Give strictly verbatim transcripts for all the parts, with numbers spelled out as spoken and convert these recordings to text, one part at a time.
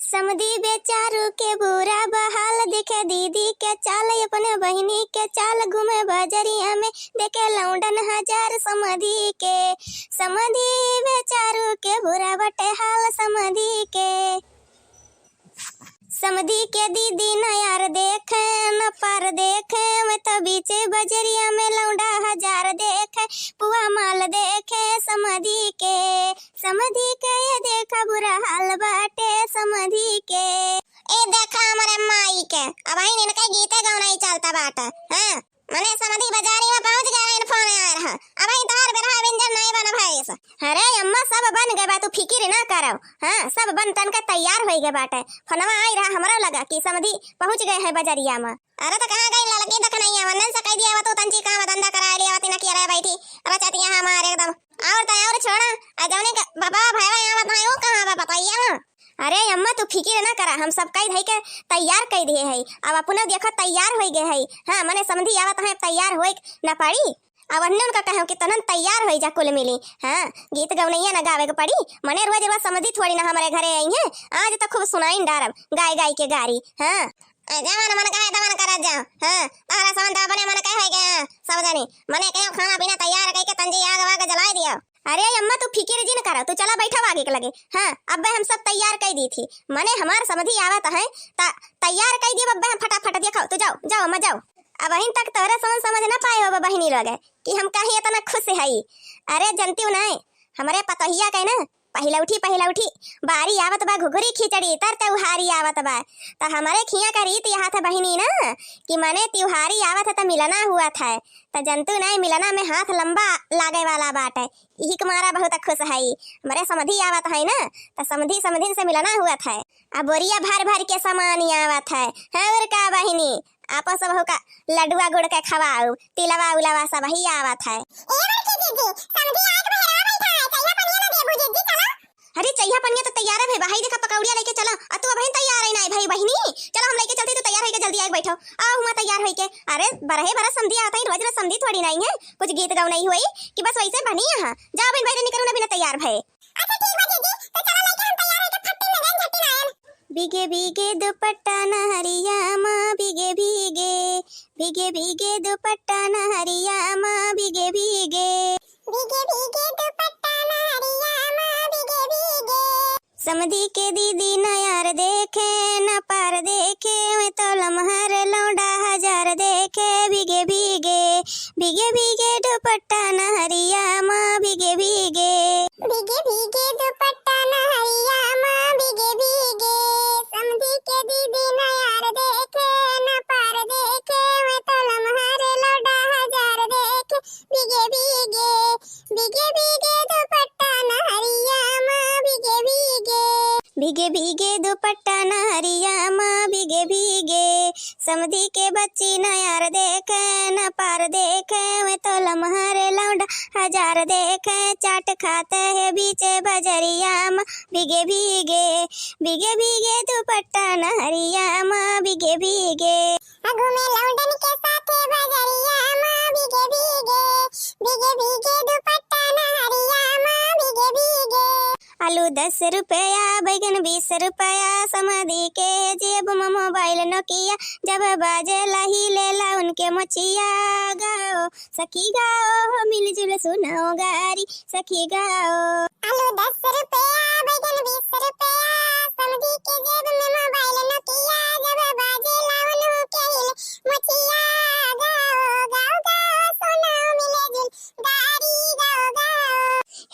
समधी बेचारू के बुरा बहाल, देखे दीदी के चाल, अपने बहिनी के चाल, घूमे बजरिया में, देखे लौंडन हजार समधी के। समधी बेचारू के बुरा बटे हाल समधी के। समधी के दीदी न यार देखे, न पार देखे, मैं तो बीचे बजरिया में लौंडा हजार देखे, पुआ माल देखे समधी के। समधी के ये देखा बुरा हाल बाटे समधी के। ए देखा हमरे माई के, अबहिन इनके गीते गवनई चलता बाटे, हाँ? मने समधी बजारी में पहुँच गए हैं, फोन आए रहा, अबहिन तोहार बिरहा व्यंजन नहीं बन भइस। अरे अम्मा, सब बन गए बा, तू फिकिर ना करव, हाँ, सब बन तन के तैयार होइ गए बाटे। फोनवा आई रहा हमरो लगा कि समधी पहुँच गए हैं बजरिया में। अरे तो कहाँ गई ललकी दखनैया, वंदन से कह दिया, वो तू तंची काम धंधा करा लिया, वती न किया रहे बैठी, अब चाहती है हमारे एकदम। और तो और छोड़ा, आ जौने के बाबा भाईवा यहाँ बताए, वो कहाँ बा बताइए ना। अरे अम्मा, तू फिकिर ना करा, हम सब कई धई के तैयार कई दिए है। अब अपने देखो तैयार होई गए है। हाँ, मने समधी आवत है, तैयार होए न पड़ी। अब अन्ने उनका कहे कि तनन तैयार होई जा कुल मिली। हाँ, गीत गवनैया ना गावे के पड़ी। मने रोज रोज समधी थोड़ी ना हमारे घरे आई है। आज तो खूब सुनाइन डारब गाय गाय के गारी। हाँ, ए, जवन मन कहे तवन करत जा। हाँ, तहरा समन तो अपने मन कहे होई गए हैं, सब जनी। मने कहे खाना पीना तैयार कई के तंजी आग वाग जलाए दियो। अरे अम्मा, तू फिकिर जिन करो, तू चला बैठा आगे के लगे। हाँ, अब्बे हम सब तैयार कई दी थी, मने हमार समधी आवत है, त तैयार कई दियो अब्बे हम फटाफट। देखो, तू जाओ, जाओ अम्मा, जाओ। अबहिन तक तोहरे समझ, समझ ना पाए हो बहिनी लोग कि हम काहे इतना खुश हई। अरे जनती नहीं, हमरे पतोहिया के ना पहिलौठी, पहिलौठी बारी आवत बा, घुघुरी खिचड़ी तर त्योहारी आवत बा। त हमरे खिया का रीत यह था बहिनी ना कि मने त्योहारी आवत है त मिलना हुआ था। त जनतू नहीं, मिलना में हाथ लंबा लागे वाला बाटे। इही के मारा बहुत खुश हई। हमरे समधी आवत है ना, त समधी समधिन से मिलना हुआ था। आ बोरिया भर भर के सामान आवत है। हाँ, और का बहिनी, आपस में का लड्डुआ गुड़ के खवाऊ, तिलवा उलवा सब ही आवत है। ए बड़की दीदी, समधी आए के बहरवा बैठा है, चइहा पनिया ना देबू दीदी, चला। अरे चइहा पनिया तो तैयार है भाई, भाई देखा पकौड़िया लेके चला। आ तू अबहिन तैयार है ना भाई बहिनी, चला हम लेके चलते, तू तैयार होइके जल्दी आके बैठो। आ हुआ तैयार होइके, अरे बरहे बरस समधी आवत है, रोज रोज समधी थोड़ी नहीं है, कुछ गीत गवनई हुई कि बस वैसे बनी यहाँ। जाओ बहन भाई, निकरो ना बिना तैयार भए। अच्छा ठीक बा दीदी, तो चला लइके हम तैयार होइके फट्टी में गए, झट्टी ना आयल। भीगे भीगे दुपट्टा नहरिया मा भीगे भीगे, भीगे भीगे दुपट्टा नहरिया मा भीगे भीगे। भीगे भीगे दुपट्टा नहरिया मा भीगे भीगे। समधी के दीदी न यार देखे, न पार देखे, मैं तो लमहर लौंडा हजार देखे। भीगे भीगे, भीगे भीगे दुपट्टा नहरिया मा भीगे भीगे। भीगे भीगे दुपट्टा नहरिया मा भीगे भीगे। समधी के दीदी न यार देखे, न पार देखे, मैं तो लमहर लौंडा हजार देखे। भीगे भीगे, भीगे भीगे दुपट्टा नहरिया मा भीगे भीगे। भीगे भीगे दुपट्टा नहरिया मा भीगे भीगे। समधी के बच्ची न यार देखे, न पार देखे, मैं तो लमहर लौंडा हजार देखे। चाट खाते है बीचे बजरिया मा भीगे भीगे, भीगे भीगे दुपट्टा नहरिया मा भीगे भीगे। आ घूमे लौंडन के साथे बजरिया मा भीगे भीगे, भीगे भीगे दुपट्टा नहरिया मा भीगे भीगे। आलू दस रुपया, बैगन बीस रुपया, समधी के जेब में मोबाइल नोकिया, जब बाजेला हिलेला उनके मोछिया। गाओ सखी गाओ हो, मिलजुल सुनाओ गारी सखी गाओ। आलू दस रुपया, बैगन बीस रुपया, समधी के जेब में मोबाइल नोकिया, जब बाजेला उनके हिले मोछिया। गाओ, गाओ, गाओ, सुनाओ मिलजुल गारी, गाओ, गाओ।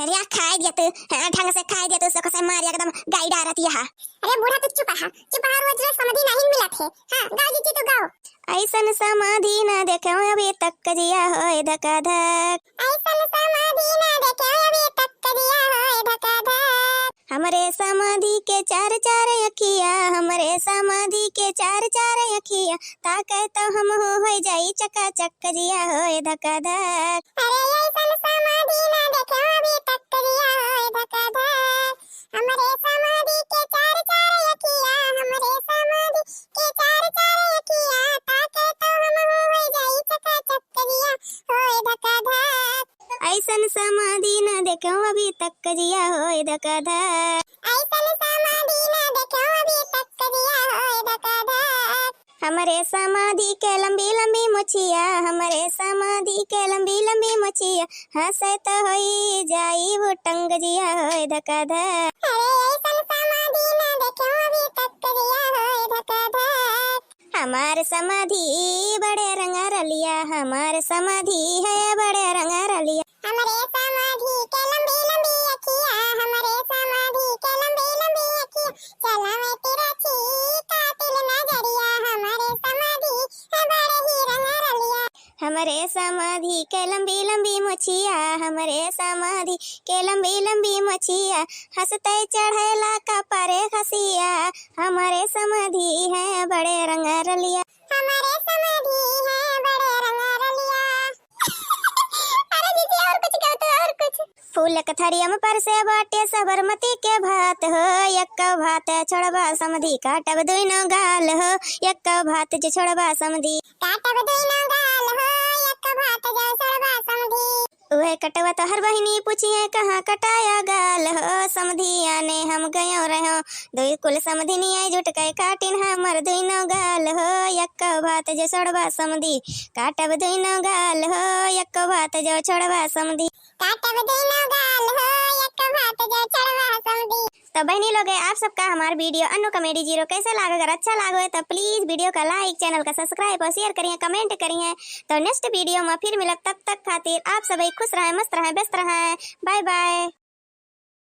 अरे आ खाए दिया तू, हाँ, ढंग से खाए दिया तू, सको से मार एकदम गाई डारत यहाँ। अरे बूढ़ा तू चुप रहा, चुप रहा, रोज रोज समधी नहीं मिलत है। हाँ, गाओ जीजी तू गाओ। ऐसन समाधि न देखे अभी तक जिया होए धका धक। ऐसन समाधि न देखे अभी तक जिया होए धका धक। हमरे समाधि के चार चार अखिया, हमरे समाधि के चार चार अखिया, ताके तो हम हो होई जाई चकाचक जिया होए धका धक। अरे ऐसन समाधि न देखे अभी तक जिया होए धका धक। हमरे समाधि के चार चार अखिया, हमरे समाधि के चार चार अखिया, ताके तो हम हो होई जाई चकाचक जिया होए धका धक। ऐसन समाधि न देखे अभी तक जिया होए धका धक। ऐसन समाधि न देखे अभी हमरे समाधि के लंबी लंबी मोछिया, हमरे समाधि के लंबी लंबी मोछिया, हंसे त होई जाई वो टंग जिया होए धका धक। अरे ऐसन समाधि ना देखे अभी तक जिया होए धका धक। हमार समाधि बड़े रंगा रलिया, हमार समाधि है बड़े रंगा रलिया। हमरे समाधि के लंबी लंबी अखिया, हमरे समाधि के लंबी लंबी अखिया, चलावे तिरछी कातिल नजरिया। हमरे समाधि है बड़े ही रंगा रलिया। हमरे समाधि के लंबी लंबी मोछिया, हमरे समाधि के लंबी लंबी मोछिया, हंसते चढ़ेला कपारे खसिया। हमरे समाधि है बड़े रंगा रलिया। हमरे समाधि है बड़े रंगा रलिया। अरे दीदी, और कुछ कहो तो, और कुछ। फूल के थरिया में परसे बाटे सबरमती के भात हो, एक भात छोड़बा समधी काटब दुइनो गाल हो, एक भात जे छोड़बा समधी। काटब दुइनो गाल हो, एक भात जे छोड़बा समधी। उहे कटवा तोहर बहिनी पूछिए कहाँ कटाया गाल हो, समधी आने हम गयो रहो, दुई कुल समधिनी आई जुट के काटिन हमर दुइनो गाल हो, एक भात जे छोड़बा समधी, काटब दुइनो गाल हो, एक भात जो छोड़बा समधी। काटब दुइनो गाल हो, एक भात जो छोड़बा समधी। तो बहनी लोग, आप सबका हमार video अन्नू comedy zero कैसे लाग? अगर अच्छा लागो है तो please video का like, channel का subscribe और share करिए, comment करिए। तो next video में फिर मिलब, तब तक खातिर आप सभी खुश रहें, मस्त रहें, व्यस्त रहें। Bye bye।